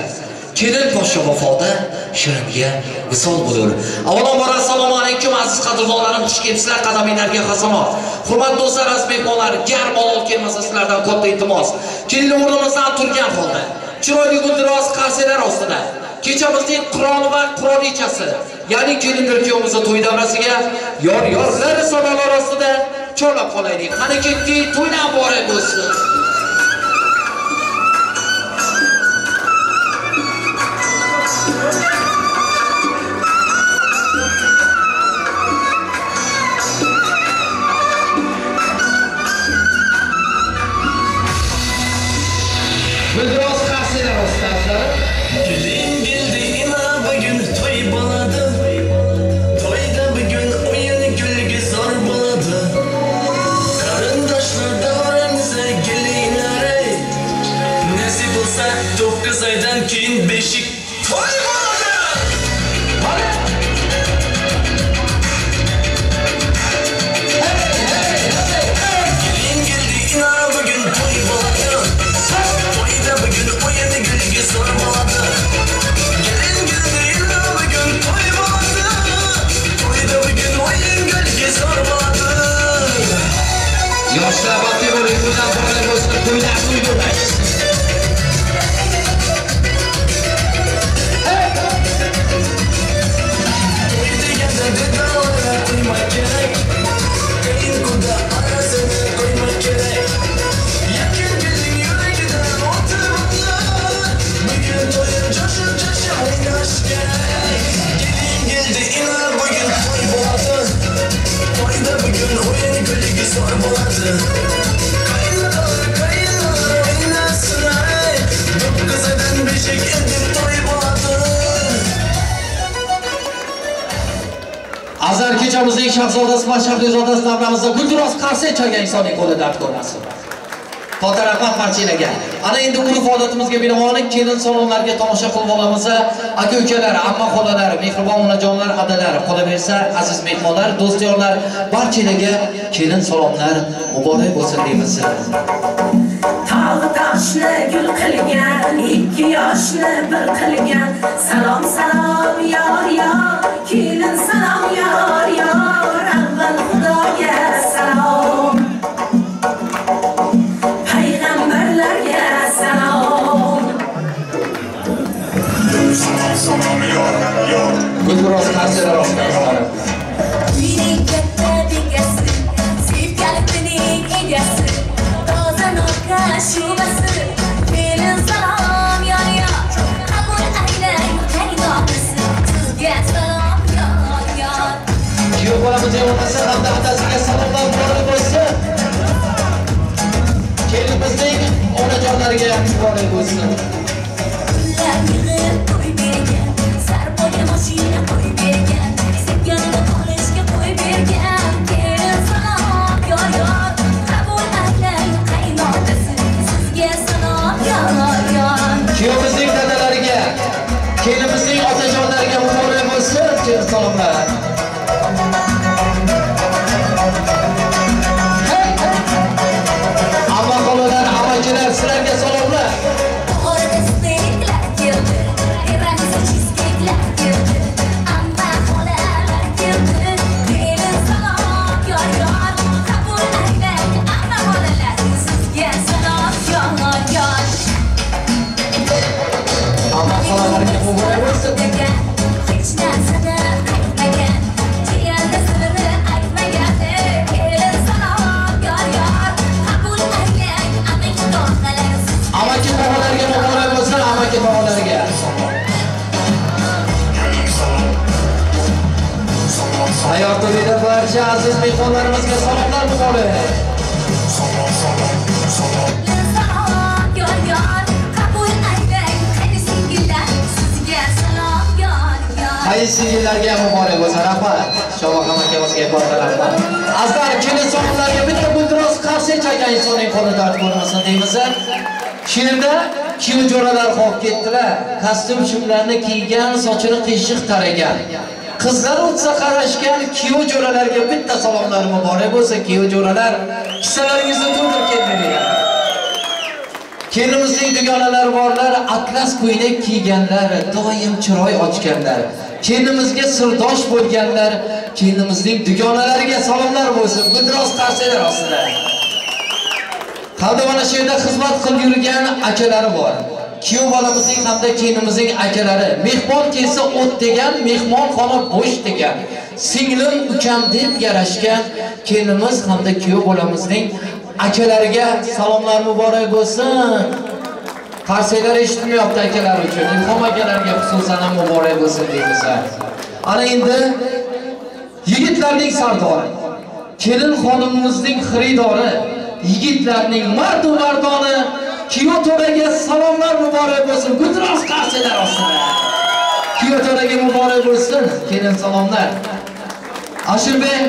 bo'lsa, kelin poshsha vafoda shiringa visol bo'lur. Avvalambor assalomu alaykum aziz qadrdonlarim, xush kelibsizlar, qadaminglarga hasanot. Hurmatli do'stlar, aziz mehmonlar, garm olov kelmasa sizlardan katta iltimos. Kelin o'rnimizdan turgan holda, chiroyli guldiroz qarsalar ostida kechamizning qiroli va qirolichasi, ya'ni kelindir kuyovimizni to'y davrasiga yor-yorlar salomlar ostida chorlab qolaylik. Qani ketdik, to'ydan muborak bo'lsin. Guldiroz qarsalar ostida. Gelin geldi ina bugün toy boladı. Toyda bugün oyun gülgü zor boladı. Karındaşlar davremize gelinlere. Nasip olsa 9 aydan keyin beşik toy boladı. Gelin geldi ina bugün toy boladı. Toyda bugün oyun gülgü zor boladı. Gelin geldi ina bugün toy boladı. Toyda bugün oyun gülgü zor boladı. Yoshlar baxtli bo'ling, to'ylar muborak bo'lsin, to'ylar to'y bo'lsin. To'y deganda dedalar qo'ymak kerak. Keyin quda arasini qo'ymak kerak. Yakın gelin yuragidan o'tib o'tlar. Bugun to'yim jo'shib jo'shib o'ynash kerak. Gelin geldi ina bugun to'y bo'ladi. To'yda bugun o'yin kulgi zo'r bo'ladi. Qaynotalar qaynolar o'ynasin ay. 9 oydan beshik endi to'y bo'ladi. Azar kechamizning shahzodasi va shahzodasi davramizda guldiroz qarsak chalgan insonning qo'li dard ko'rmasin. Katta rahmat barchalarga. Ana endi urf odatimizga binoan kelin salonlarga tomosha qilib olamiz. Aka ukalar, amma xolalar, mehribon onajonlar, adalar, qolaversa aziz mehmonlar, do'st-yorlar, barchalarga kelin salonlar muborak bo'lsin deymiz. Tog' toshni gul qilgan, ikki yoshni bir qilgan. Salom salom yor yor, kelin salom yor yor, avval Xudoga salom. Payg'ambarlarga salom. Salom salom yor yor. Guldiroz qarsalar ostida. Uyning katta bekasi, sevgilitining egasi, toza noka shuvasi, kelin salom yor yor, qabul aylang qaynonasi, sizga salom yor yor. Kuyov bolamizning onasi hamda otasiga salomlar muborak bo'lsin. Kelinimizning onajonlariga muborak bo'lsin. Pullar yig'ib qo'yib bergan, sarpoga mashina qo'yib bergan, sevganini olishga qo'yib bergan. Kelin salom yor yor, qabul aylang qaynonasi, sizga salom yor yor. Kuyovimizning dadalariga, kelinimizning otajonlariga muborak bo'lsin. Kelin salomlar. Amma xolalar, amakilar, sizlarga salomlar. Orada steyklar keldi, tiramisu cheesecake'lar keldi, amma xolalar keldi. Kelin salom yor yor, qabul aylang amma xolalar, sizga salom yor yor. Amma xolalarga muborak bo'lsin. Hech narsadan qaytmagan, jiyanni sirrini aytmagan. Kelin salom yor yor, qabul aylang amaki tog'alar. Amaki tog'alarga muborak bo'lsin, amaki tog'alarga. Hayot to'yida barcha aziz mehmonlarimizga salomlar muborak. Salom salom salom. Salom yor yor, qabul aylang qaynısingillar, sizga salom yor yor. Qaynısingillarga muborak bo'lsin, rahmat. Shohbohom akamizga katta rahmat. Azizlar, kelin salomlarga bitta guldiroz qarsak chalgan insonning qo'li dard ko'rmasin deymiz. She'rda kuyov jo'ralar qolib ketdilar. Kostyum shimlarni kiygan, sochini qiyshiq taragan. Qizlar o'tsa qarashgan kuyov jo'ralarga bitta salomlar muborak bo'lsin. Kuyov jo'ralar, kissalaringizni to'ldirib kelinglar. Kelinimizning dugonalari borlar, atlas ko'ylak kiyganlar, doim chiroy ochganlar, kelinimizga sirdosh bo'lganlar, kelinimizning dugonalariga salomlar bo'lsin. Guldiroz qarsaklar ostida. Hamda mana shu yerda xizmat qilib yurgan akalari bor. Kuyov bolamizning hamda kelinimizning akalari. Mehmon kelsa o't degan, mehmonxona bo'sh degan, singlim ukam deb yarashgan kelinimiz hamda kuyov bolamizning akalariga salomlar muborak bo'lsin. Qarsaklar eshitilmayapti akalar uchun. Ilhom akalarga xususan ham muborak bo'lsin deymiz. Ana endi yigitlarning sardori, kelin xonimimizning xaridori, yigitlarning mardu mardoni kuyov to'raga salomlar muborak bo'lsin. Guldiroz qarsaklar ostida. Kuyov to'raga muborak bo'lsin, kelin salomlar. Ashurbek,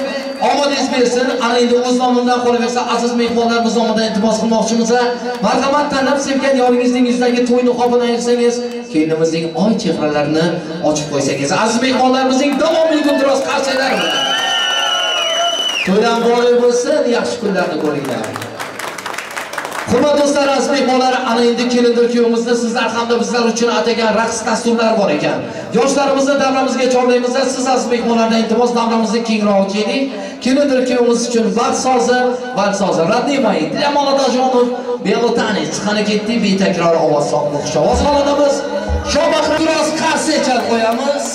omadingiz bersin. Ana endi o'z nomimdan qolaversa, aziz mehmonlarimiz nomidan iltimos qilmoqchimiz. Marhamat, tanlab sevgan yoringizning yuzidagi to'y niqobini ayirsangiz, kelinimizning oy chehralarini ochib qo'ysangiz. Aziz mehmonlarimizning davomli guldiroz qarsaklari bilan. To'ylar muborak bo'lsin, yaxshi kunlarni ko'ringlar. Hurmatli do'stlar, aziz mehmonlar, ana endi kelindir kuyovimizni sizlar hamda bizlar uchun atagan raqs dasturlari bor ekan. Yoshlarimizni davramizga chorlaymiz. Siz aziz mehmonlardan iltimos, davramizni kengroq ochaylik. Kelindir kuyovimiz uchun vals sozi, vals sozi. Родные мои, для молодоженов белый танец. Qani ketdik, betakror ovoz soqli xushovoz xonadamiz. Shobaxtiroz qarsak chalib qo'yamiz.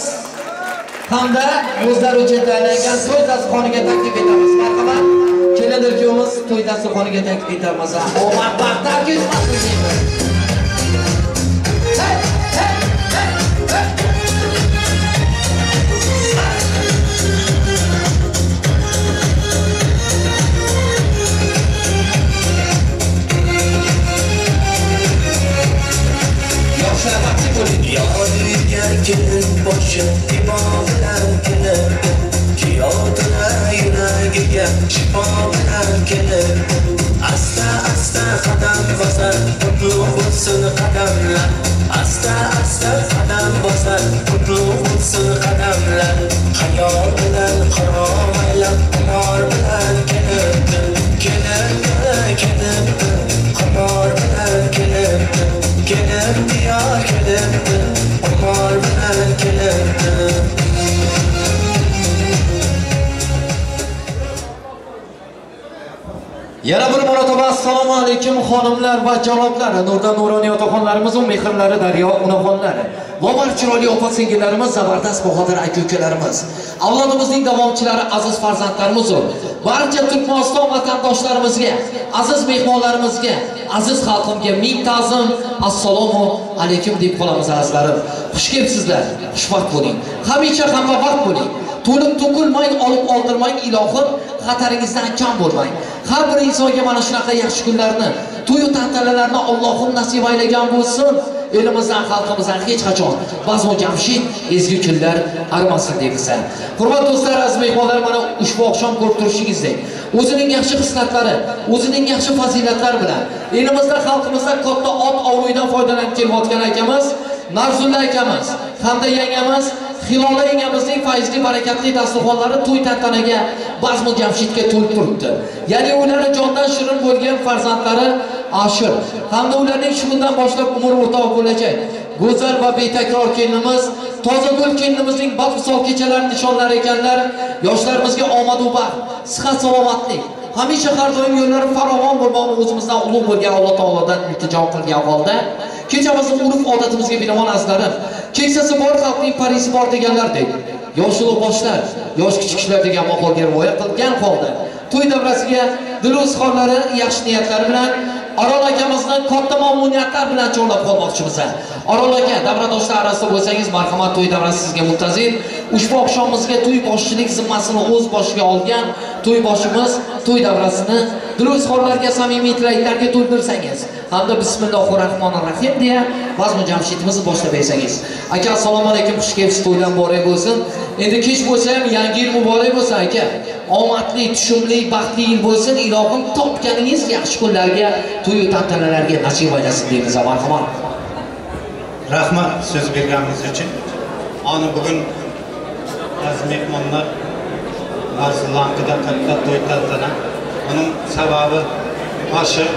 Hamda o'zlari uchun tayyorlangan to'y dasturxoniga taklif etamiz. Marhamat. Kelindir kuyovimiz to'y dasturxoniga taklif etamiz. Omad baxtlar kechmasin. Hey, hey, hey, hey. Yoshlar baxtli bo'ling. Yoriga kelin boshi ibo bilan kelibdi, kuyov to'la yuragiga shifo bilan kelibdi. Asta asta qadam bosar, qutlug' bo'lsin qadamlar. Asta asta qadam bosar, qutlug' bo'lsin qadamlar. Xayol bilan qaromaylab, qimor bilan kelibdi, kelibdi, kelibdi, qimor bilan kelibdi, kelibdi yor kelibdi, qimor bilan kelibdi. Yana bir marotaba assalomu alaykum xonimlar va janoblar, nurdan nuroniy yotoqxonlarimiz va mehrlari daryo onaxonlari, lobar chiroyli opa singillarimiz, zabardast bahodir aka ukalarimiz, avlodimizning davomchilari, aziz farzandlarimiz, barcha Turkmaniston vatandoshlarimizga, aziz mehmonlarimizga, aziz xalqimga ming ta'zim, assalomu alaykum deb qolamiz azizlarim. Xush kelibsizlar, xushvaqt bo'ling. Hamisha hamma vaqt bo'ling. To'lib to'kilmang, olib oldirmang, ilohim xataringizdan kam bo'lmang. Har bir insonga mana shunaqa yaxshi kunlarni, to'y tantanalarni Allohim nasib aylagan bo'lsin. Elimizdan, xalqimizdan hech qachon bazmu jamshid ezgu kunlar arimasin deymiz. Hurmatli do'stlar, aziz mehmonlar, mana ushbu oqshom ko'rib turishingizdek, o'zining yaxshi xislatlari, o'zining yaxshi fazilatlari bilan elimizda, xalqimizda katta ot obro'yidan foydalanib kelayotgan akamiz Narzulla akamiz hamda yangamiz Hilola yangamizning fayzli barakatli dasturxonlari to'y tantanaga, bazmu jamshidga to'lib turibdi. Ya'ni ularni jondan shirin bo'lgan farzandlari Ashur hamda ularning shu kundan boshlab umr o'rtog'i bo'lajak go'zal va betakror kelinimiz Tozagul kelinimizning baxt kechalari nishonlari ekanlar. Yoshlarimizga omad va baxt, sihat salomatlik, hamisha har doim yo'llari farovon bo'lmoqni o'zimizdan ulug' bo'lgan Alloh taolodan iltijo qilgan holda kechamizni urf odatimizga binoan azizlarim, keksasi bor xalqning parisi bor deganlardek, yosh ulug' boshlar, yosh kichiklar degan maqolga rioya qilgan holda to'y davrasiga dil izhorlari, yaxshi niyatlari bilan Orol akamizni katta mamnuniyatlar bilan chorlab qolmoqchimiz. Orol aka, davradoshlar orasida bo'lsangiz, marhamat, to'y davrasi sizga muntazir. Ushbu oqshomimizga to'y boshchilik zimmasini o'z boshiga olgan to'y boshimiz to'y davrasini dil izhorlarga, samimiy tilaklarga to'ldirsangiz hamda bismillahir-rohmanir-rohim deya bazmu jamshidimizni boshlab bersangiz. Aka, assalomu alaykum, xush kelibsiz, to'ylar muborak bo'lsin. Endi kech bo'lsa ham yangi yil muborak bo'lsin aka. Omadli, tushumli, baxtli yil bo'lsin. Ilohim topganingiz yaxshi kunlarga, to'y tantanalarga nasib aylasin deymiz. Marhamat. Rahmat so'z berganingiz uchun. Ana bugun aziz mehmonlar Narzullankida katta to'y tantana. Uning sababi Ashur,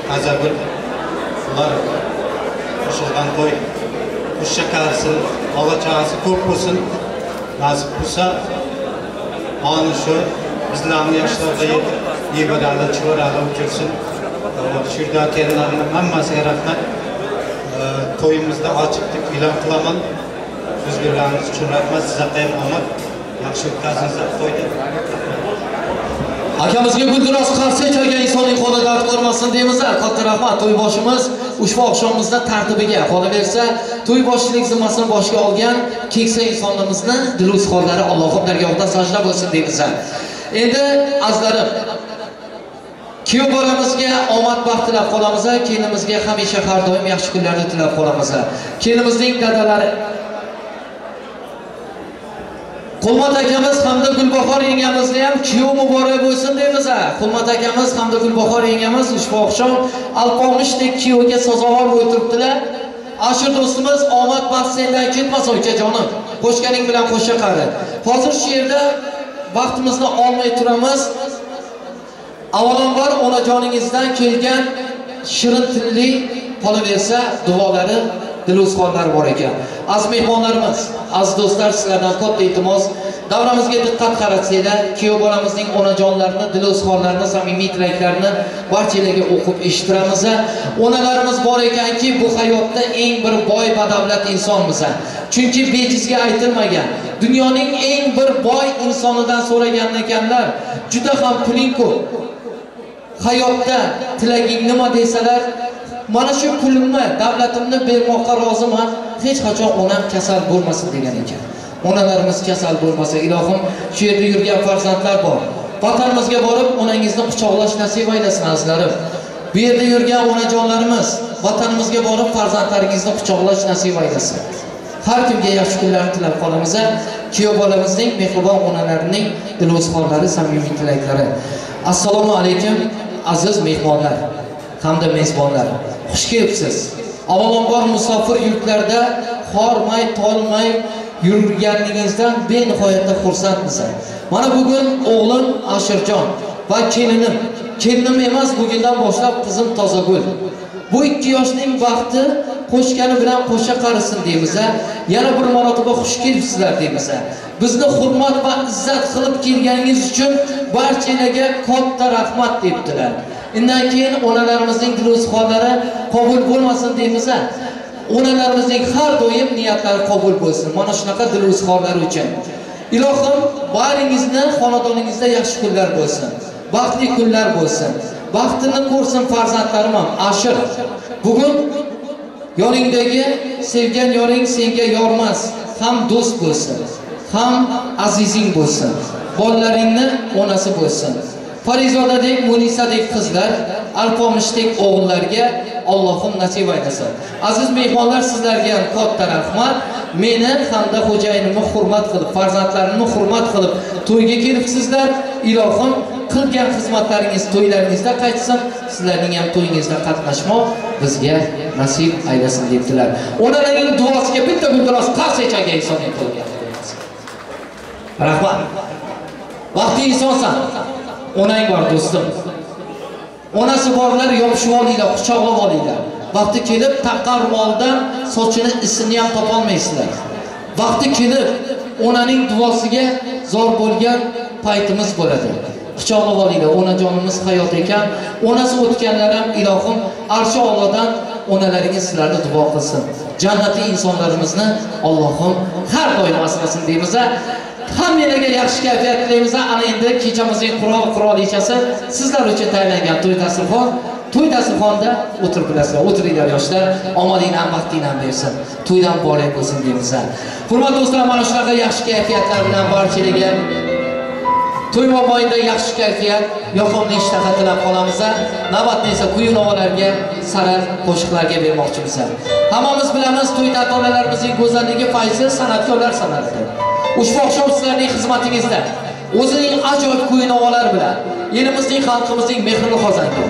Tozagul Ular qo'shilgan to'y qo'sha qarisin, bola chaqasi ko'p bo'lsin. Nasib bo'lsa, ana shu bizlarni yoshlarga yetib, nevarali, chevarali o'tirsin. Shu yerda kelinlarning hammasiga rahmat. To'yimizni ochiq deb e'lon qilaman. So'z berganingiz uchun rahmat. Sizlarga ham omad. Yaxshi o'tkazingizlar to'yni. Akamizga gulduros qarshi chalgan insonning qo'li dard ko'rmasin deymiz. Katta rahmat. To'yboshimiz ushbu oqshomimizda tartibiga qolaversa, to'yboshchilik zimmasini boshga olgan keksa insonimizni dil izhorlari Allohim dargohida sajda bo'lsin deymiz. Endi azizlarim, kuyov bolamizga omad baxt tilab qolamiz, kelinimizga hamisha har doim yaxshi kunlarni tilab qolamiz. Kelinimizning dadalari Qulmat akamiz hamda Gulbahor yengamizni ham kuyov muborak bo'lsin deymiz. Qulmat akamiz hamda Gulbahor yengamiz ushbu oqshom Alpomishdek kuyovga sazovor bo'lib turibdilar. Ashur do'stimiz, omad baxt sendan ketmasin ukajonim. Qo'shganing bilan qo'sha qari. Hozir shu yerda vaqtimizni olmay turamiz. Avvalambor onajoningizdan kelgan shirin tilli qolaversa duolari, diluzxonlar bor ekan. Aziz mehmonlarimiz, aziz do'stlar, sizlardan katta iltimos, davramizga diqqat qaratsanglar, kuyov bolamizning onajonlarini, diluzxonlarini, samimiy tilaklarini barchalarga o'qib eshittiramiz. Onalarimiz bor ekanki, bu hayotda eng bir boy badavlat insonmiz. Chunki bejizga aytilmagan, dunyoning eng bir boy insonidan so'ragan ekanlar, juda ham puling ko'p, hayotda tilaging nima desalar, mana shu pulimni, davlatimni bermoqqa roziman, hech qachon onam kasal bo'lmasin degan ekan. Onalarimiz kasal bo'lmasa, ilohim, shu yerda yurgan farzandlar bor. Vatanimizga borib onangizni quchoqlash nasib aylasin azizlarim. Bu yerda yurgan onajonlarimiz, vatanimizga borib farzandlaringizni quchoqlash nasib aylasin. Har kimga yaxshi kunlarni tilab qolamiz. Kuyov bolamizning mehribon onalarining dilozxonlari, samimiy tilaklari. Assalomu alaykum aziz mehmonlar hamda mezbonlar. Xush kelibsiz. Avvalambor musofir yurtlarda hormay, tolmay yurganligingizdan benihoyatda xursandmiz. Mana bugun o'g'lim Ashirjon va kelinim, kelinim emas, bugundan boshlab qizim Tozagul. Bu ikki yoshning baxti qo'shgani bilan qo'sha qarisin deymiz. Yana bir marotaba xush kelibsizlar deymiz. Bizni hurmat va izzat qilib kelganingiz uchun barchalarga katta rahmat debdilar. Undan keyin onalarimizning dilozxonlari qabul bo'lmasin deymiz. Onalarimizning har doim niyatlari qabul bo'lsin. Mana shunaqa dilozxonlari uchun. Ilohim baringizni xonadoningizda yaxshi kunlar bo'lsin. Baxtli kunlar bo'lsin. Baxtini ko'rsin farzandlarim ham. Ashir, bugun yoningdagi sevgan yoring senga yormas, ham do'st bo'lsin, ham azizing bo'lsin. Bolalaringni onasi bo'lsin. Farizodadek, Munisadek qizlar, Alpomishdek o'g'illarga Allohim nasib aylasin. Aziz mehmonlar, sizlarga ham katta rahmat. Meni hamda xo'jayinimni hurmat qilib, farzandlarimni hurmat qilib to'yga kelibsizlar. Ilohim qilgan xizmatlaringiz to'ylaringizda qaytsin, sizlarning ham to'yingizda qatnashmoq bizga nasib aylasin debdilar. Onalarning duosiga bitta gulduros qarshi echagi insonning qo'liga. Rahmat. Vaqti insonsan. Onang bor do'stim. Onasi borlar yopishib olinglar, quchoqlab olinglar. Vaqti kelib taqqan ro'moldan sochini isini ham topa olmaysizlar. Vaqti kelib onaning duosiga zor bo'lgan paytimiz bo'ladi. Quchoqlab olinglar, onajonimiz hayot ekan. Onasi o'tganlar ham ilohim arshi Allohdan onalaringiz sizlarni duo qilsin. Jannatli insonlarimizni Allohim har doim asrasin deymiz. Hammalarga yaxshi kayfiyat tilaymiz. Ana endi kechamizning qurol qirolichasi sizlar uchun tayyorlangan to'y dasturxon. To'y dasturxonda o'tirib bilasizlar, o'tiringlar yoshlar, omadinglar, baxtinglar bersin. To'ydan muborak bo'lsin deymiz. Hurmatli do'stlar, mana shunaqa yaxshi kayfiyatlar bilan barchalarga to'y mobaynida yaxshi kayfiyat, yoqimli ishtaha tilab qolamiz. Navbatni esa kuy-navolarga, sara qo'shiqlarga bermoqchimiz. Hammamiz bilamiz, to'y tantanalarimizning go'zalligi fayzi san'atkorlar san'atidir. Ushbu oqshom sizlarning xizmatingizda o'zining ajoyib kuy-navolar bilan elimizning, xalqimizning mehrini qozongan,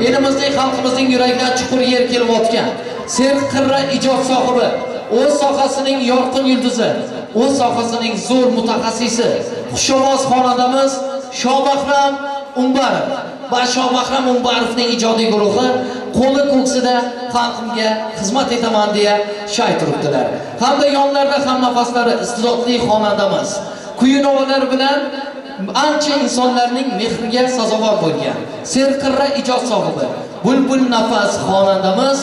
elimizning, xalqimizning yuragidan chuqur yer kelayotgan serqirra ijod sohibi, o'z sohasining yorqin yulduzi, o'z sohasining zo'r mutaxassisi, xushovoz xonandamiz Shohbahram Umbarov. va Shohbahram Umbarovning ijodiy guruhi qo'li ko'ksida xalqimga xizmat etaman deya shay turibdilar. Hamda yonlarda hamnafaslari iste'dodli xonandamiz. Kuy-novalar bilan ancha insonlarning mehriga sazovor bo'lgan serqirra ijod sohibi Bulbul nafas xonandamiz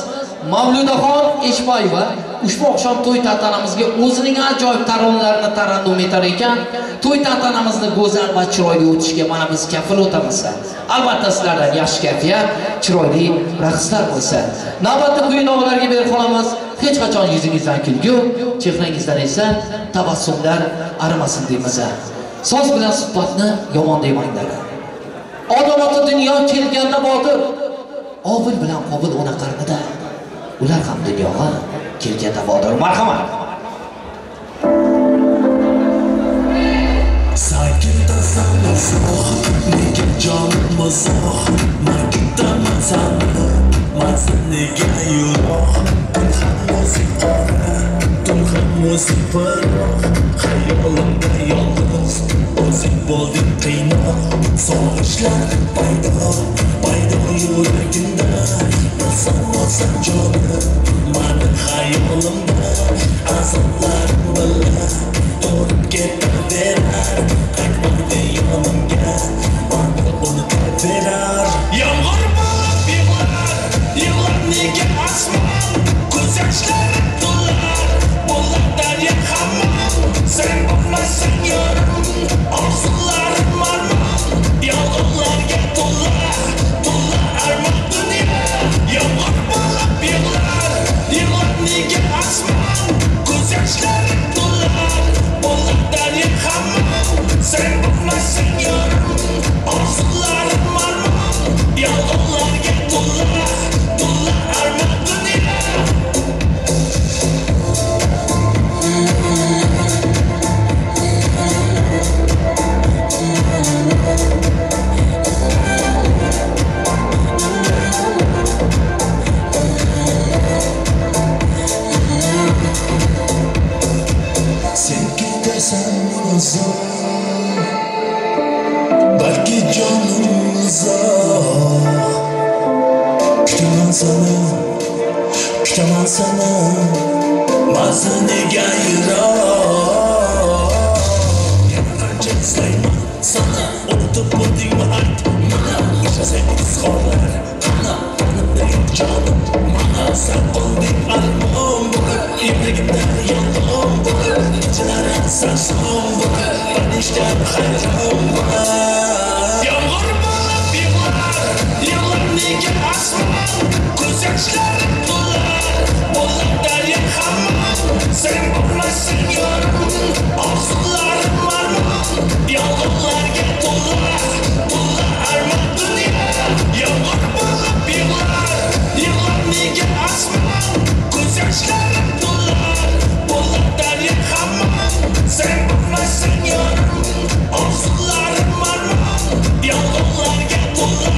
Mavludaxon Eshboyeva ushbu oqshom to'y tantanamizga o'zining ajoyib taronalarini tarannum etar ekan, to'y tantanamizni go'zal va chiroyli o'tishiga mana biz kafil o'tamiz. Albatta sizlardan yaxshi kayfiyat, chiroyli raqslar bo'lsa. Navbatda quyi-novalarga berib qolamiz. Hech qachon yuzingizdan kulgu, chehrangizdan esa tabassumlar arimasin deymiz. So'z bilan suhbatni yomon demanglar. Odam ota dunyo kelganda botir, Obil bilan Qobil ona qarnida. Ular ham dunyoga kelganda botir. Marhamat. Sakitasan uzoq, nega jonim uzoq, man kutaman seni, manziliga yo'loq. Kun ham o'zi qora, tun ham o'zi biroq, xayolimda yolg'iz o'zing bo'lding qiynoq. Sog'inchlar paydo, paydo yuragimda, bilsam bo'lsam jonim, mani xayolimda azoblarim bilan to'lib ketaverar, qaytmaydi yonimga, mani unutaverar. Yomg'ir bo'lib yig'lar, yig'lar nega osmon, ko'z yoshlarim to'lar, bo'lar daryo hamon. Sen bo'lmasang yorim, orzularim armon, yolg'onlarga to'la, to'la armon dunyo. Yomg'ir bo'lib yig'lar, yig'lar nega osmon, ko'z yoshlarim to'lar, bo'lar daryo hamon. Sen bo'lmasang yorim, orzularim armon, yolg'onlarga to'la, to'la armon dunyo. Sen ketasan uzoq, balki jonim uzoq. Kutaman seni, kutaman seni, manziliga yiroq. Yana qancha izlayman seni, unutib bo'ldingmi ayt mana. O'sha sen izhorlar qani, tanimda yo'q jonim mana. Sen qolding armon bo'lib, yuragimda yolg'on bo'lib, kechalari sarson bo'lib, farishtam hayron bo'lib. Yomg'ir bo'lib yig'lar, yig'lar nega osmon, ko'z yoshlarim to'lar, bo'lar daryo hamon. Sen bo'lmasang yorim, orzularim armon, yolg'onlarga to'la, to'la armon dunyo. Yomg'ir bo'lib yig'lar, yig'lar nega osmon, ko'z yoshlarim to'lar, bo'lar daryo hamon. Sen bo'lmasang yorim, orzularim armon, yolg'onlarga to'la,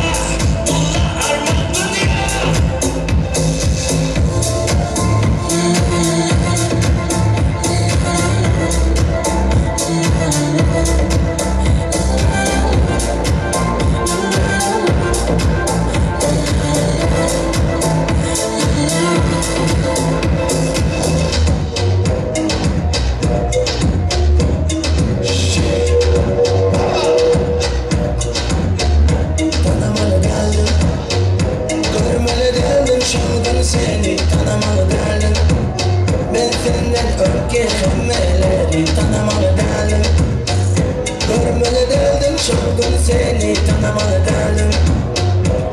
to'la armon dunyo. Tanımalı geldim, görmeli geldim, şuradan seni tanımalı derdim. Ben senden öpke hemmeleri tanımalı derdim. Görmeli derdim, şuradan seni tanımalı derdim.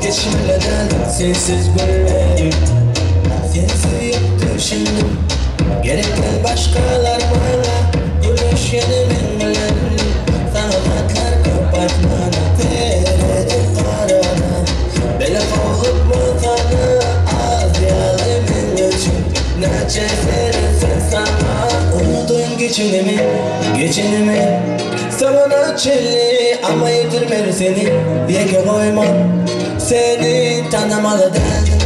Geçmeli derdim, sensiz gülleri. Sensiz yoktu şimdi, gerekli başkalar bana. Gülüşeni ben bilen, sana hatlar kapatmana. Veredim karana, bela olup mutana. Az yalı men için, naçe verirsen sana. Unutun geçinimi, geçinimi. Sana çilli ama yetirmeli seni. Yeke koymam, seni tanımalı derdim.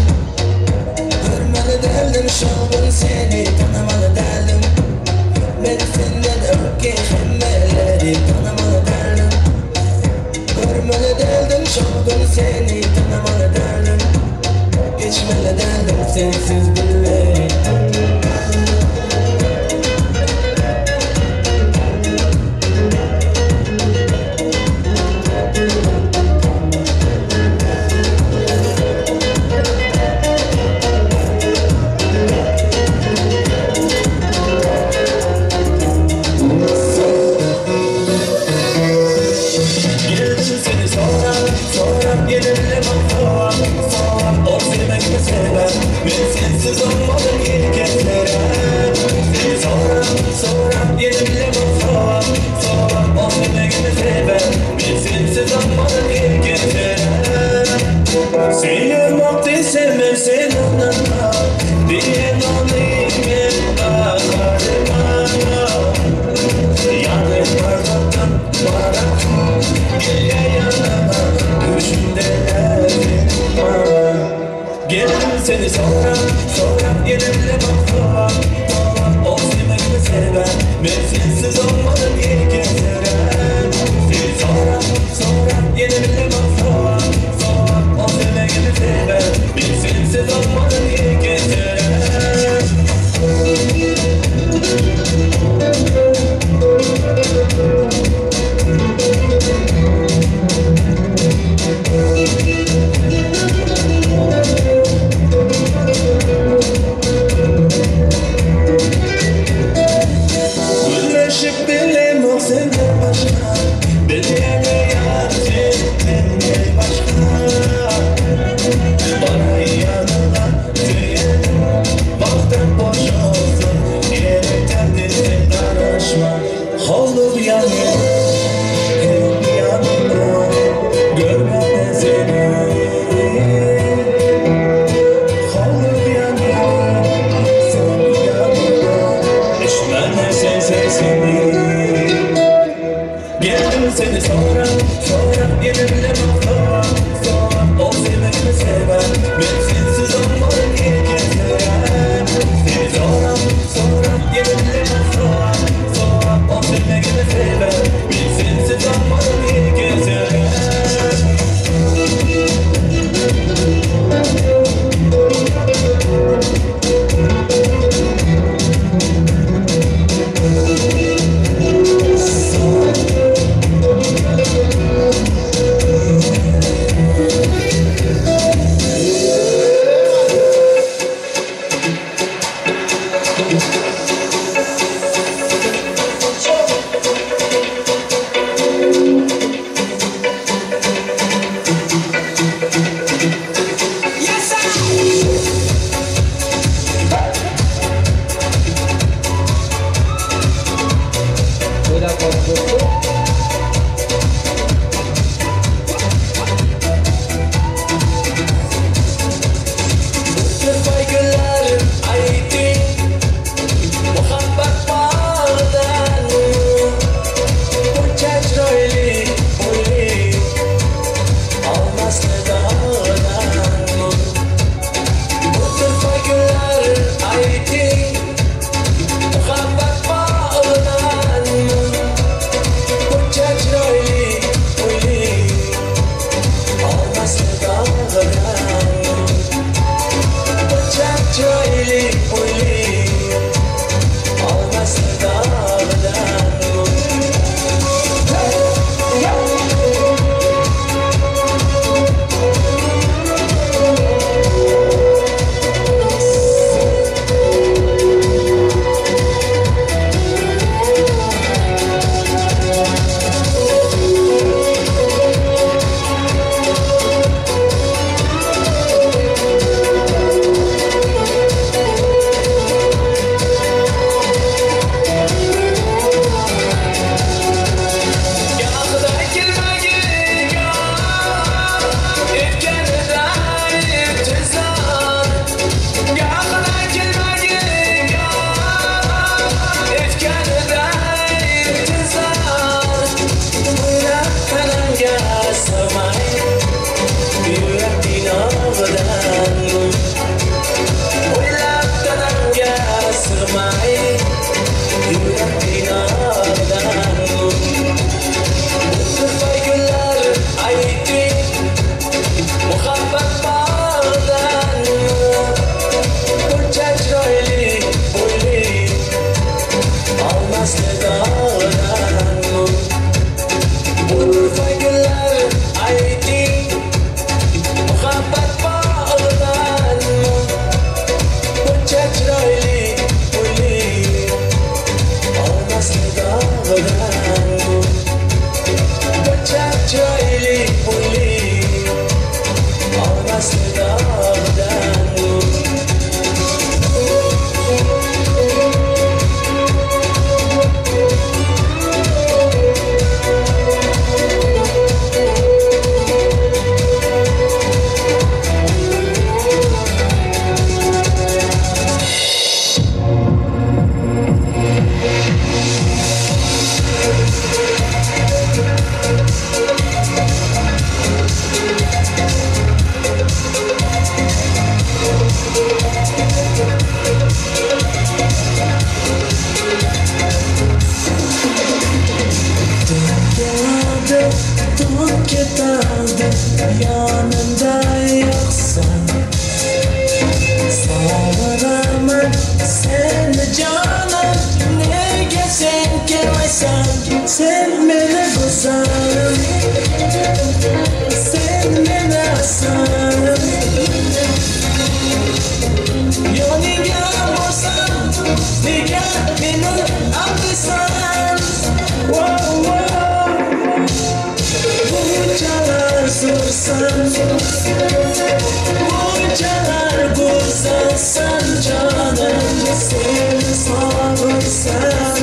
Görmeli derdim, şovun seni tanımalı derdim. Ben senden öpke hemmeleri tanımalı derdim. Görmeli derdim, Şogun seni tanımalı derdim, geçmeli derdim sensiz günleri. Sensiz olmadım ilk kere. Seni soram, soram, yerimle bak soram, soram. O seni gibi sever, ben sensiz olmadım ilk kere. Seni desem sen anlatma, diyen olayım ben bakarım. Yanıp bardaktım, bardaktım, gel yanıma, düşümde derdim bana. Geldim seni soram, soram, yerimle bak soram, soram. O seni gibi sever, ben sensiz olmadım ilk kere. Seni soram, soram, yerimle bak soram, soram. O seni gibi sever, ben sensiz olmadım ilk kere. Güneşip benim o senden başka, beni yar senden başka. Bana yanına diyelim, baktım boş olsun, yerekten desin danışma. Olur yanım, hep yanımda, görmeden seni. Olur yanım, sen yanımda, eşmene sesini. Geldim seni soram, soram, yerimle bak soram, soram. O sevmemi sever, ben sensiz olmadım ilk kere. Seni soram, soram, yerimle bak soram, soram. O sevmemi sever, ben sensiz olmadım ilk kere. Olmasli dog'dan Urfa gullar ayting muhabbat bog'idan Buncha chiroyli bo'yli Olmasli dog'dan Buncha chiroyli bo'yli Olmasli dog'dan Yanımda yoksan Sağıraman seni canım Nega sen kelmaysan Sen meni go'zalim Sen meni asalim Yoningga borsam Nega meni aldaysan Wow, wow. Bunchalar zo'rsan Bunchalar go'zalsan jonim Seni sog'insam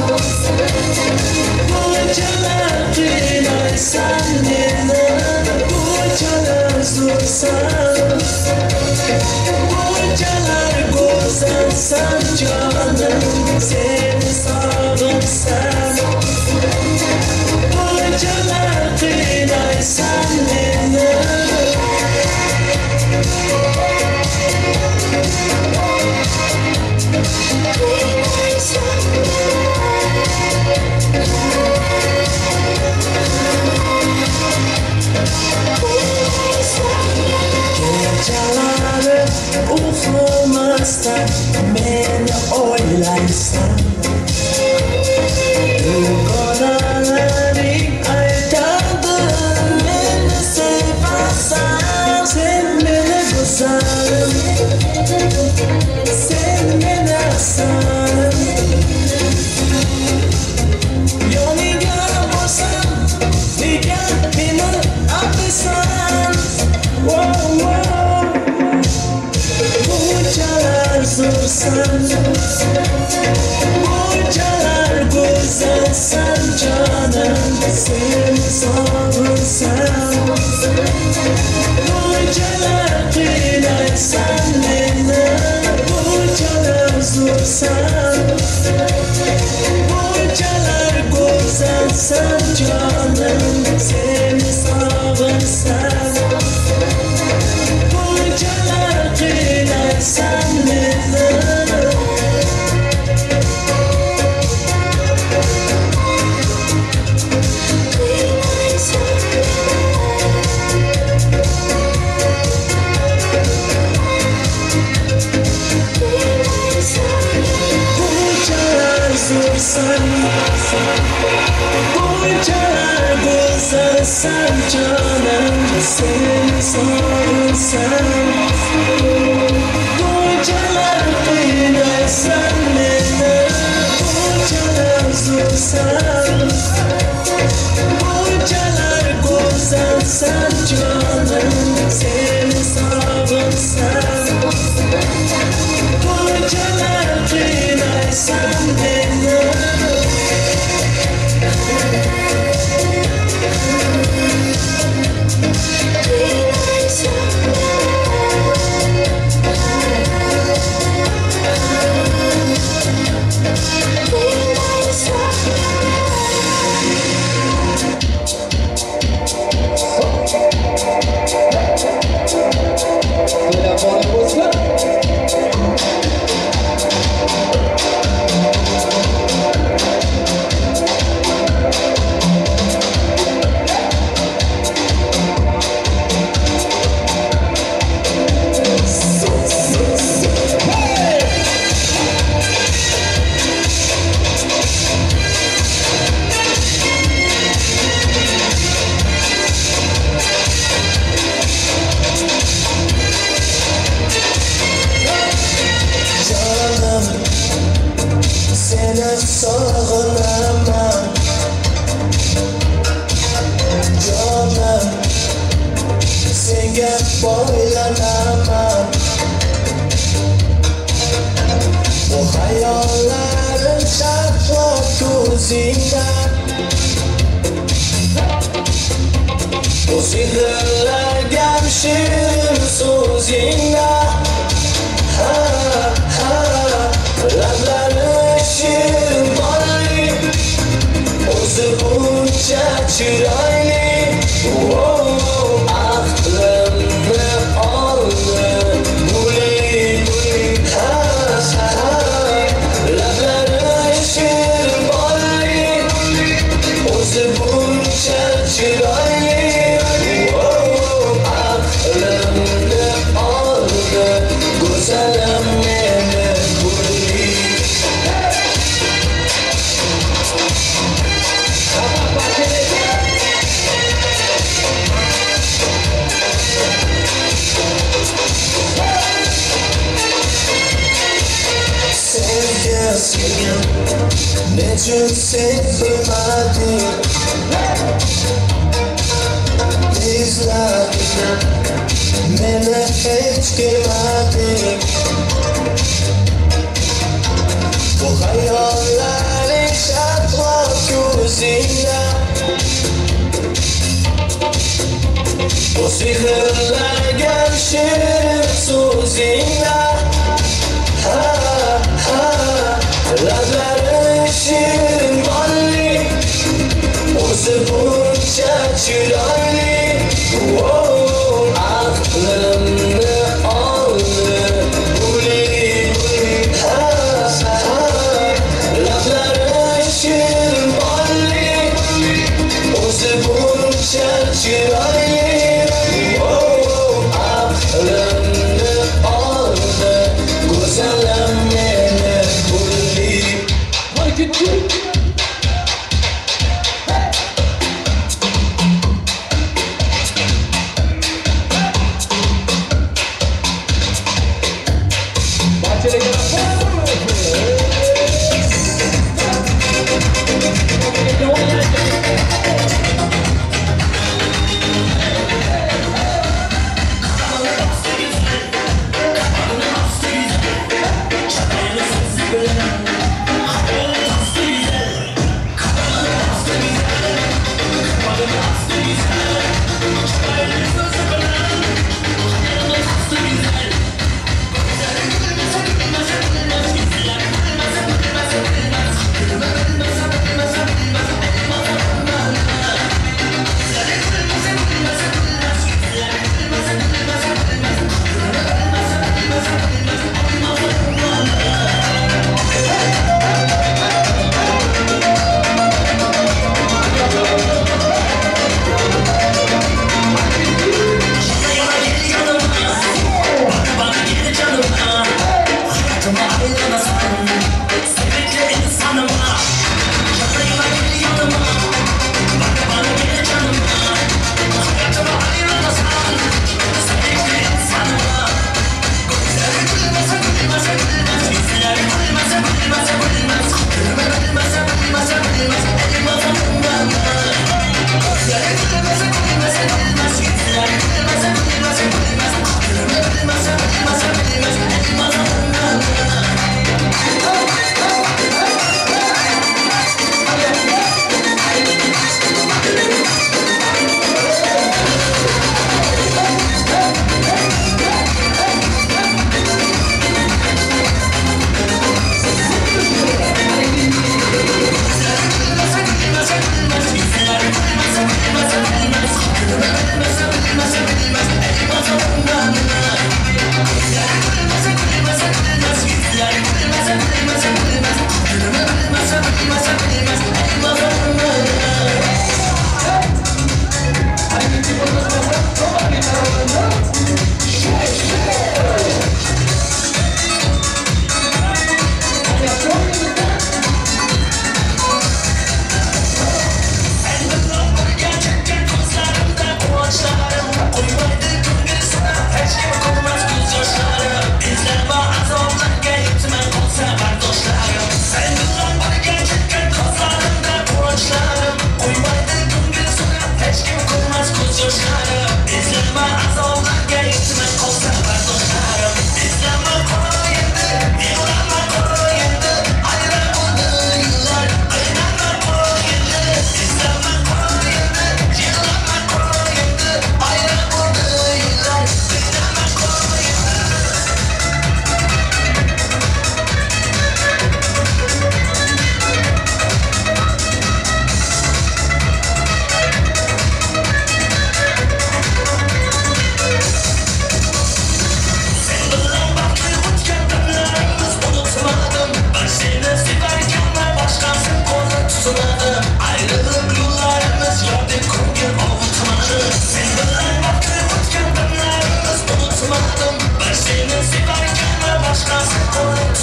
Bunchalar qiynaysan meni Bunchalar zo'rsan Bunchalar go'zalsan jonim Seni sog'insam Bunchalar qiynaysan meni Kechalari uxlamasdan meni o'ylaysan Dugonalaring aytadi meni sevasan Sen meni go'zalim Sen meni asalim Yoningga borsam nega meni aldaysan Wow, wow. Bunchalar zo'rsan Bunchalar go'zalsan jonim Seni sog'insam Bunchalar qiynaysan meni Bunchalar zo'rsan Bunchalar go'zalsan jonim Seni sog'insam Bunchalar qiynaysan meni Bunchalar zo'rsan Bunchalar go'zalsan jonim Seni sog'insam Bunchalar qiynaysan meni Bunchalar zo'rsan Bunchalar go'zalsan jonim Seni sog'insam Bunchalar qiynaysan meni Let's go. Seni sog'inaman jonim, senga boylanaman. Bu xayollarim shahlo ko'zingda, bu sehrlarga shirin so'zingda. Ha ha, lablari shirin bolli, o'zi buncha chiroyli. Aqlimni oldi guli. Ha ha, lablari shirin bolli, o'zi buncha chiroyli. Aqlimni oldi go'zalim meni guli. Sevgi, nechun sevmading? Izlab meni hech kelmading. Bu xayollaring shahlo ko'zingda, bu sehrlarga shirin so'zingda. Ha ha, lablari shirin bolli, o'zi buncha chiroyli. Aqlimni oldi guli. Ha ha, lablari shirin bolli, o'zi buncha chiroyli. Aqlimni oldi go'zalim meni guli.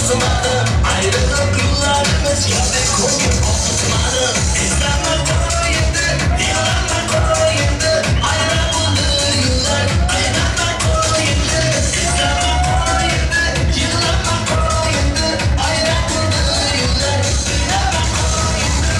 O'zmadi ayriliq yo'llarimiz yodda ko'ngil og'ritmadi. Eslama qo'yindi, yig'lama qo'yindi, ayra bo'ldi yo'llar, qaynama qo'yindi. Eslama qo'yindi, yig'lama qo'yindi, ayra bo'ldi yo'llar, qaynama qo'yindi.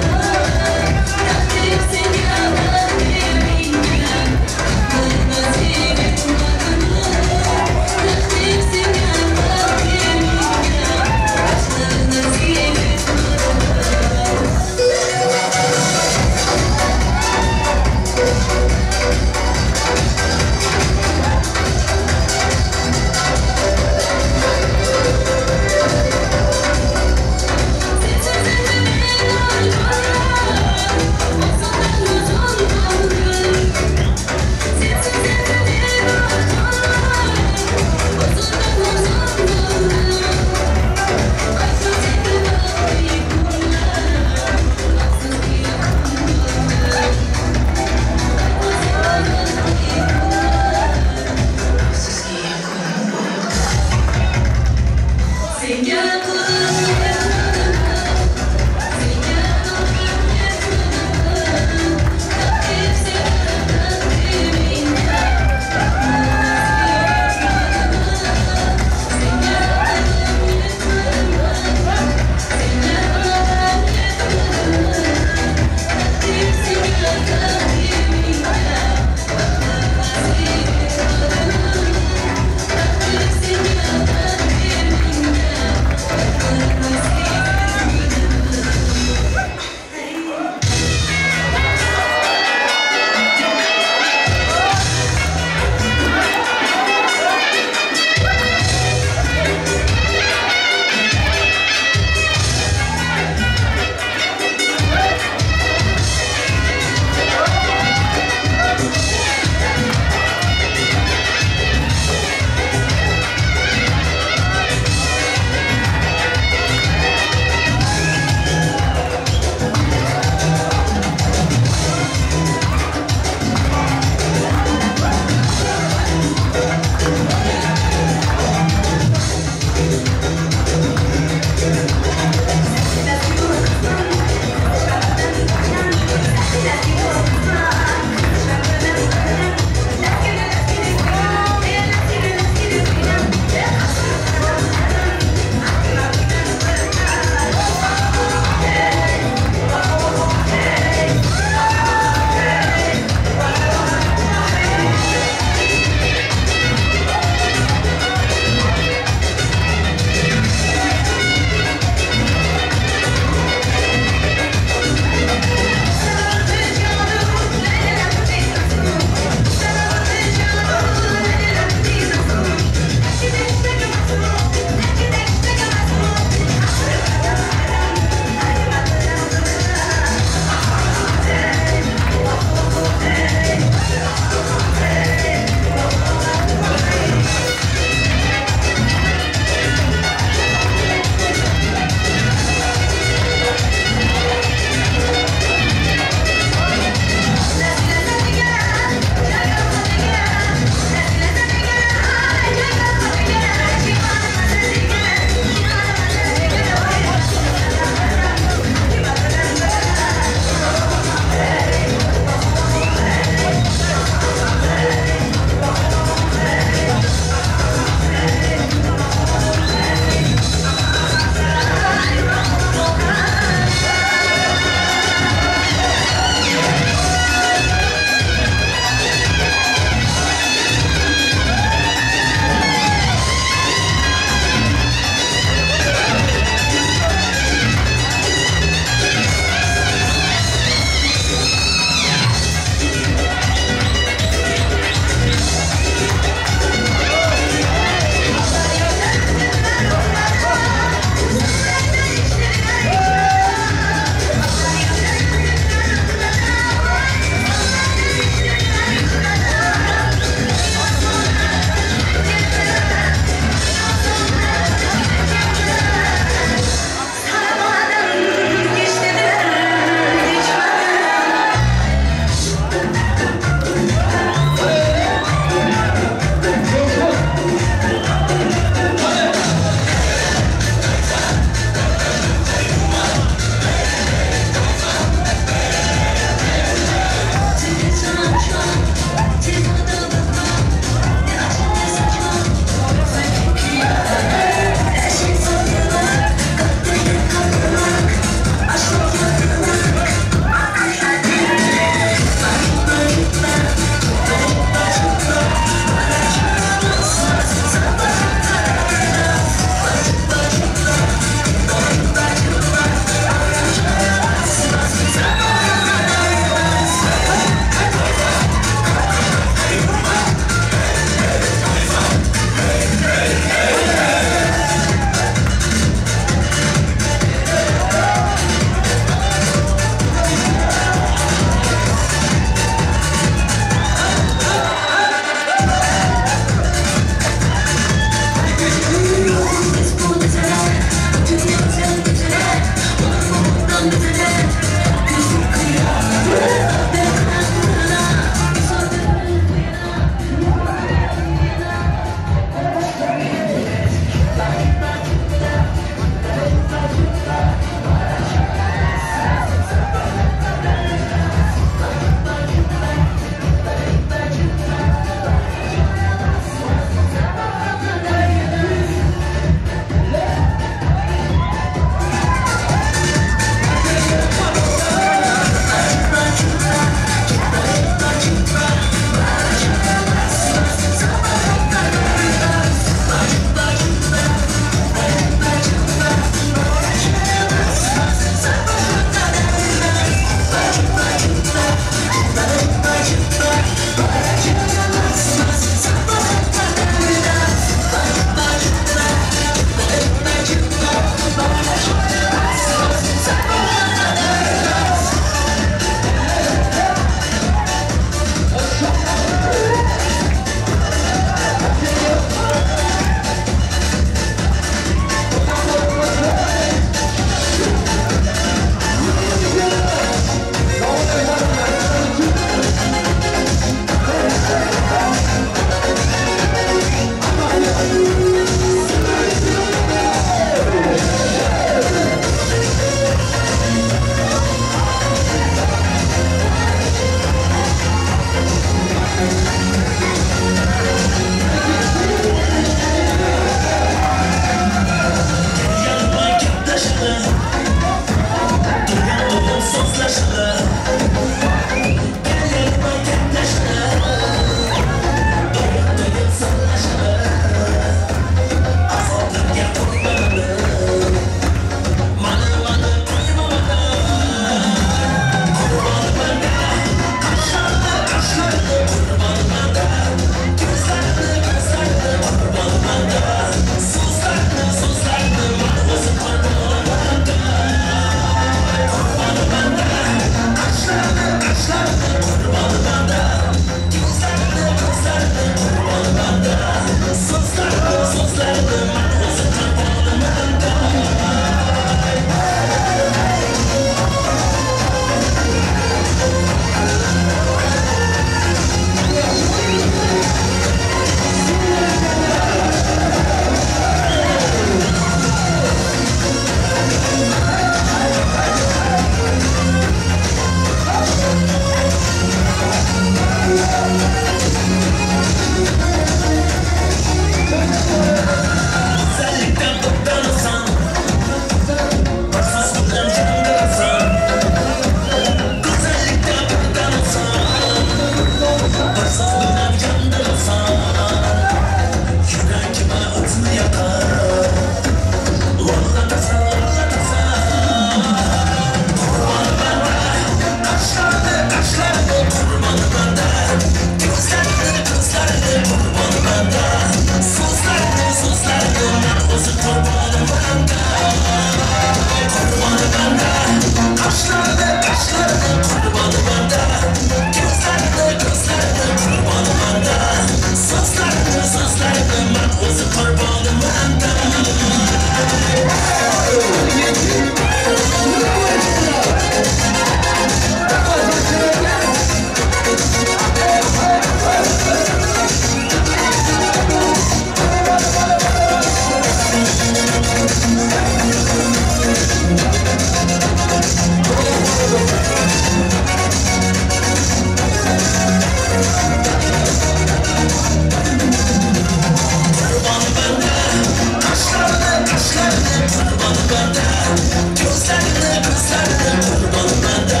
Ko'zlarini, ko'zlarini qurbonman da.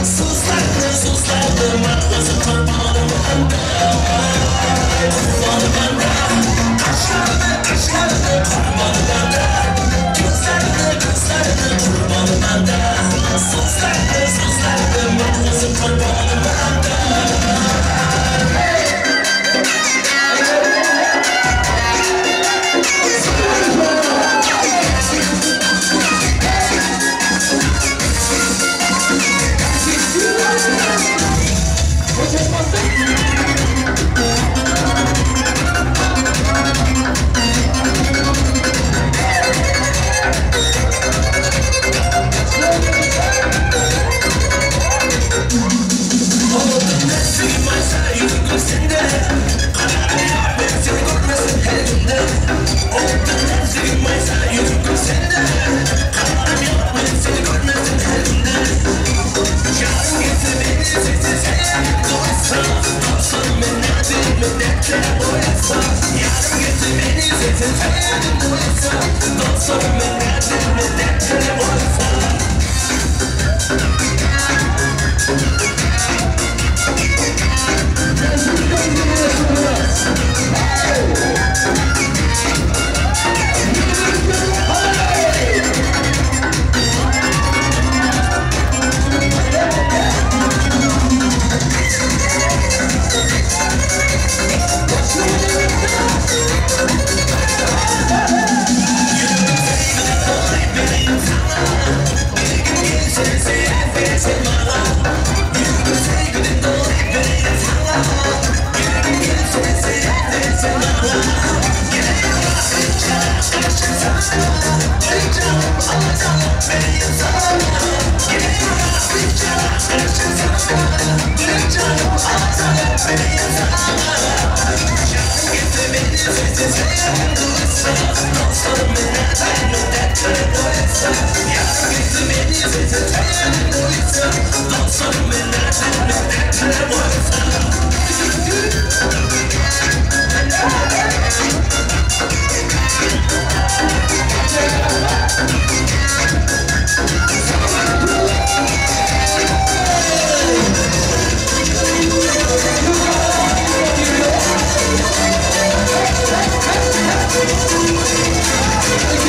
So'zlarini, so'zlarini man o'zim qurbonman da. Qurbonman da. Qoshlarini, qoshlarini qurbonman da. Ko'zlarini, ko'zlarini qurbonman da. So'zlarini, so'zlarini man o'zim qurbonman da.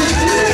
Thank you.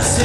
Seni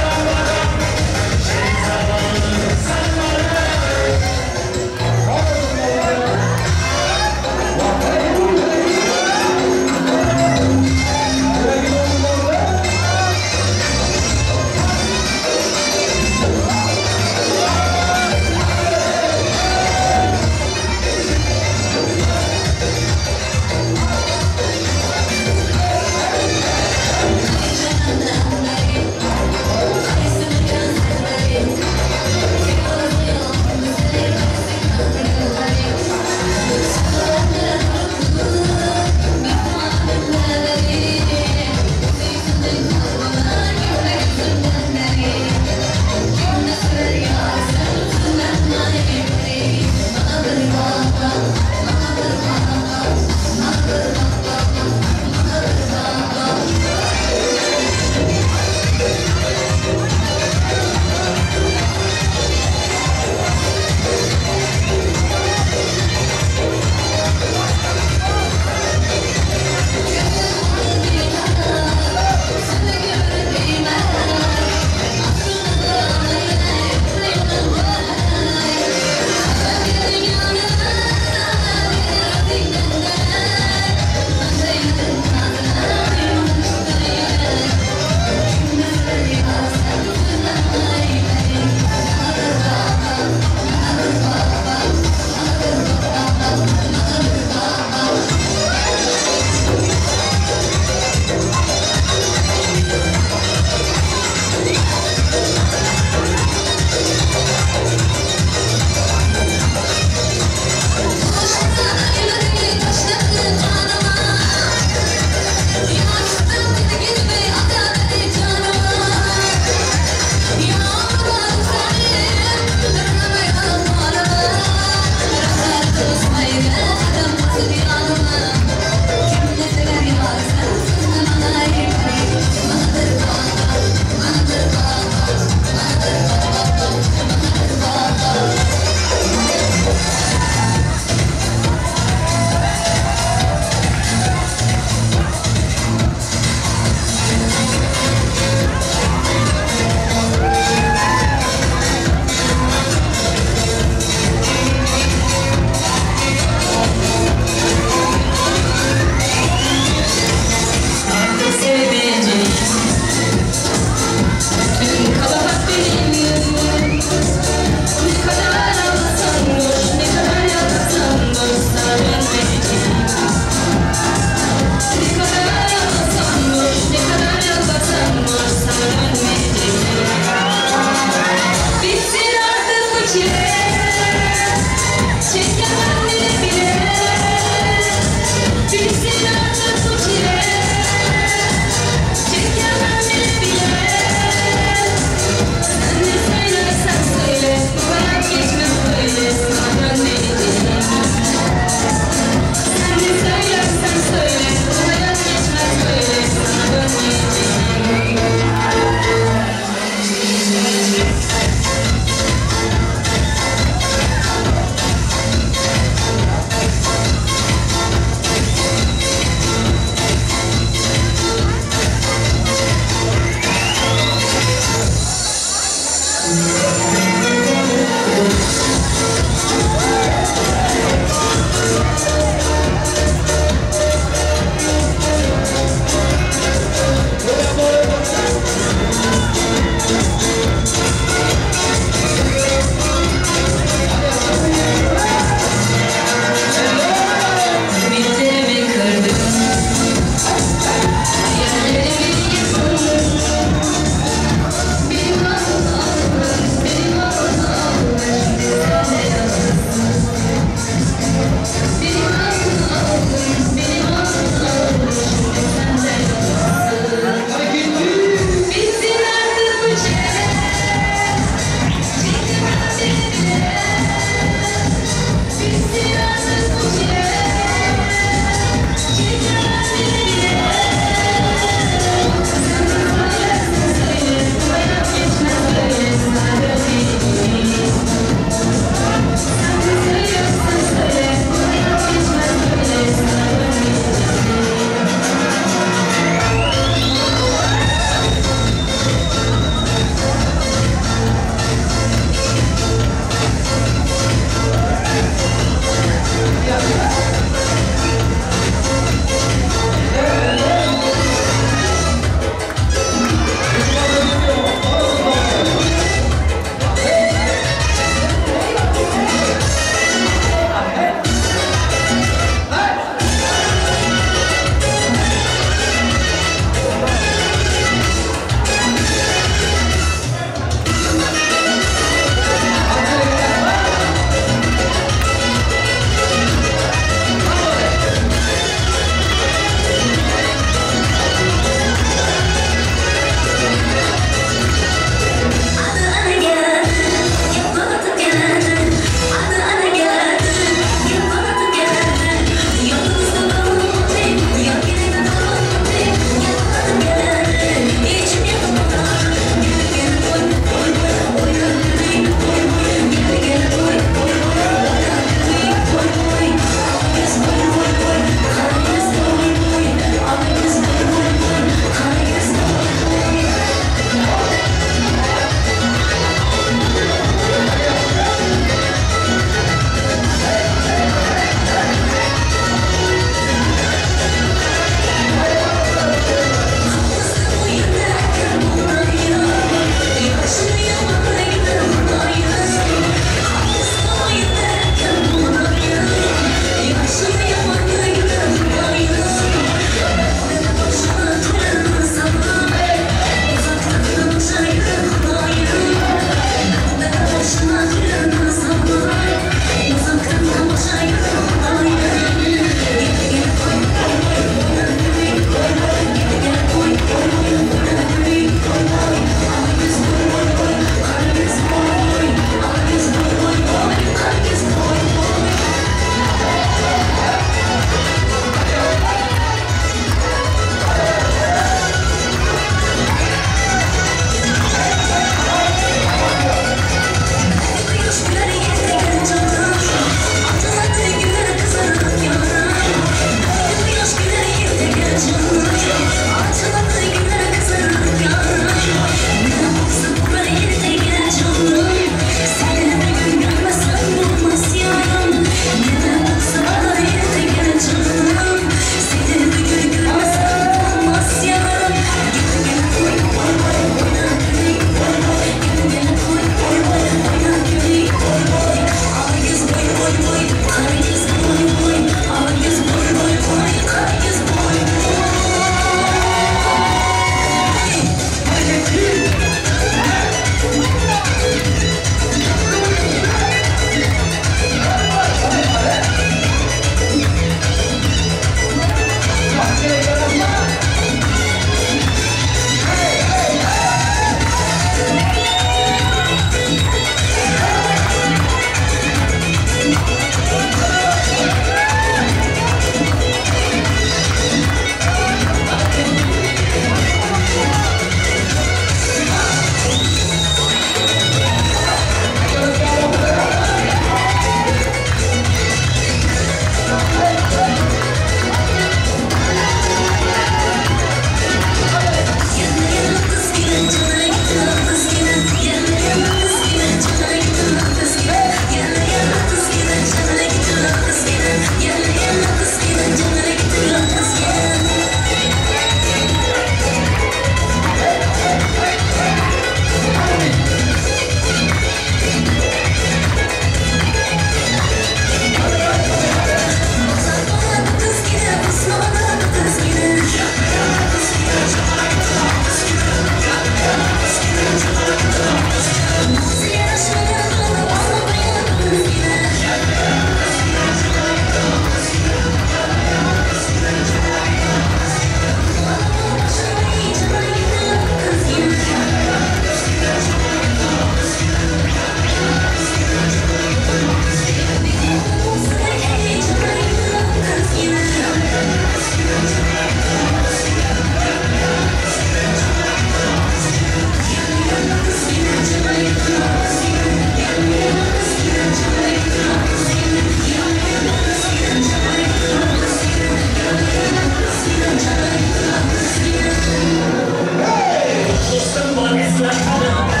We'll be right back.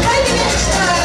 Haydi gençler.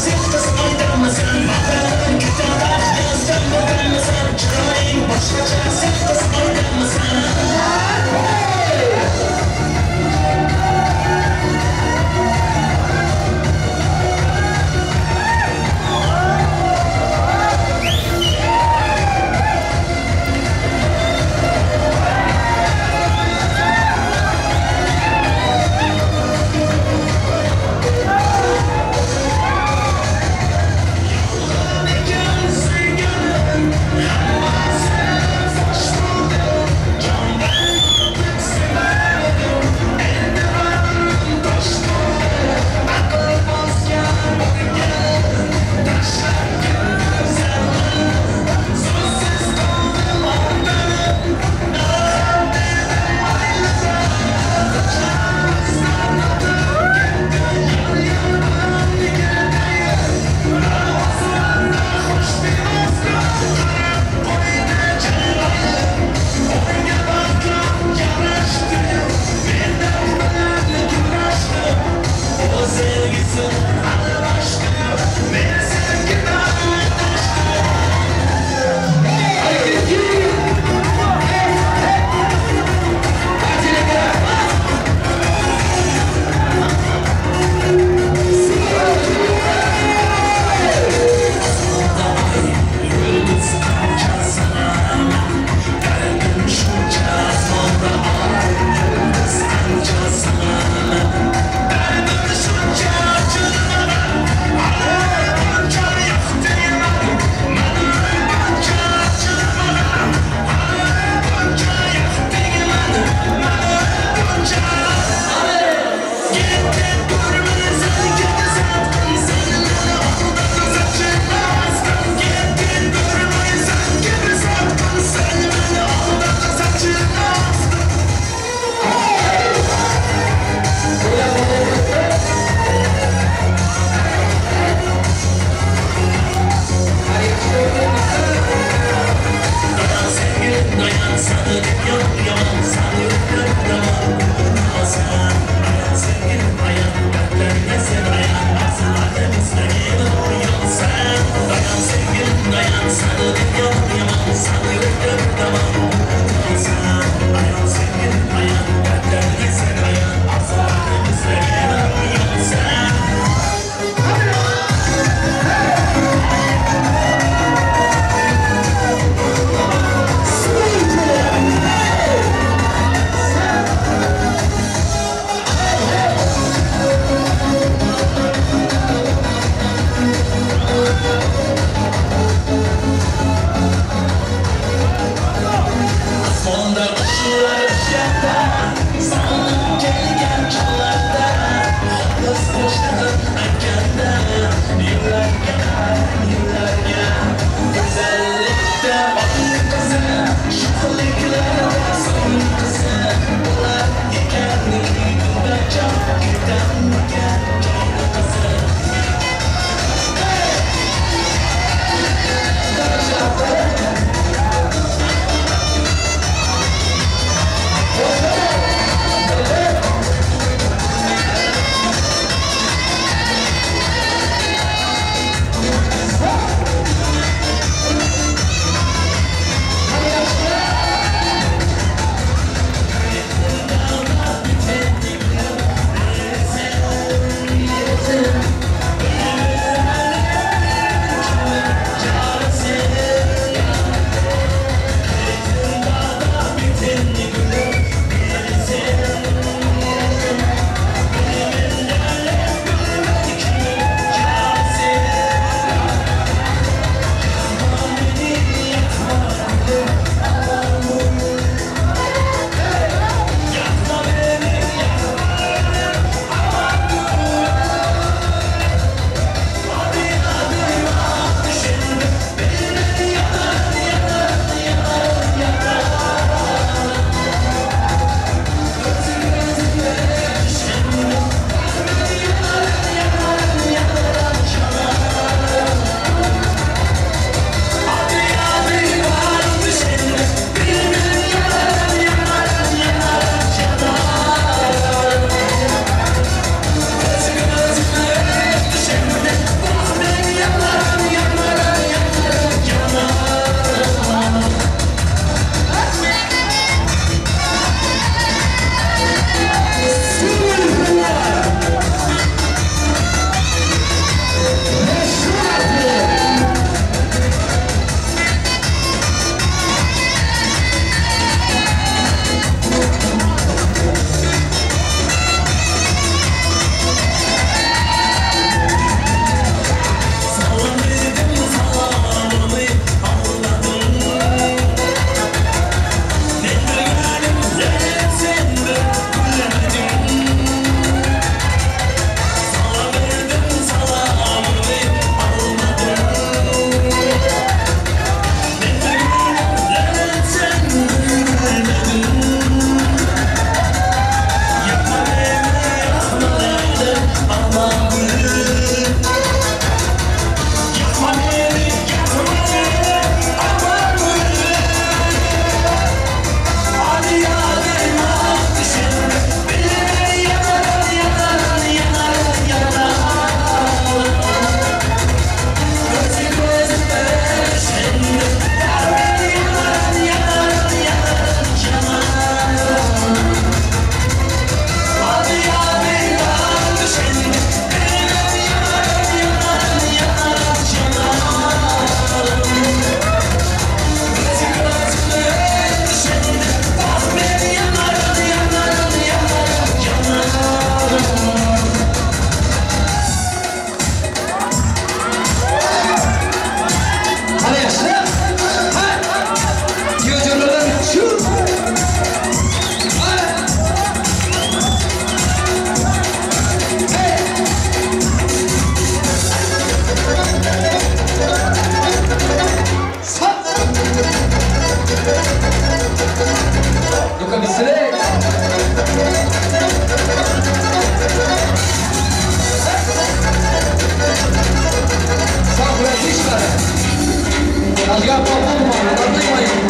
sen qiz oydamisan Vaqtim ketadi yozdan bo'lamisan Chiroying boshqacha sen qiz oydamisan Родные мои.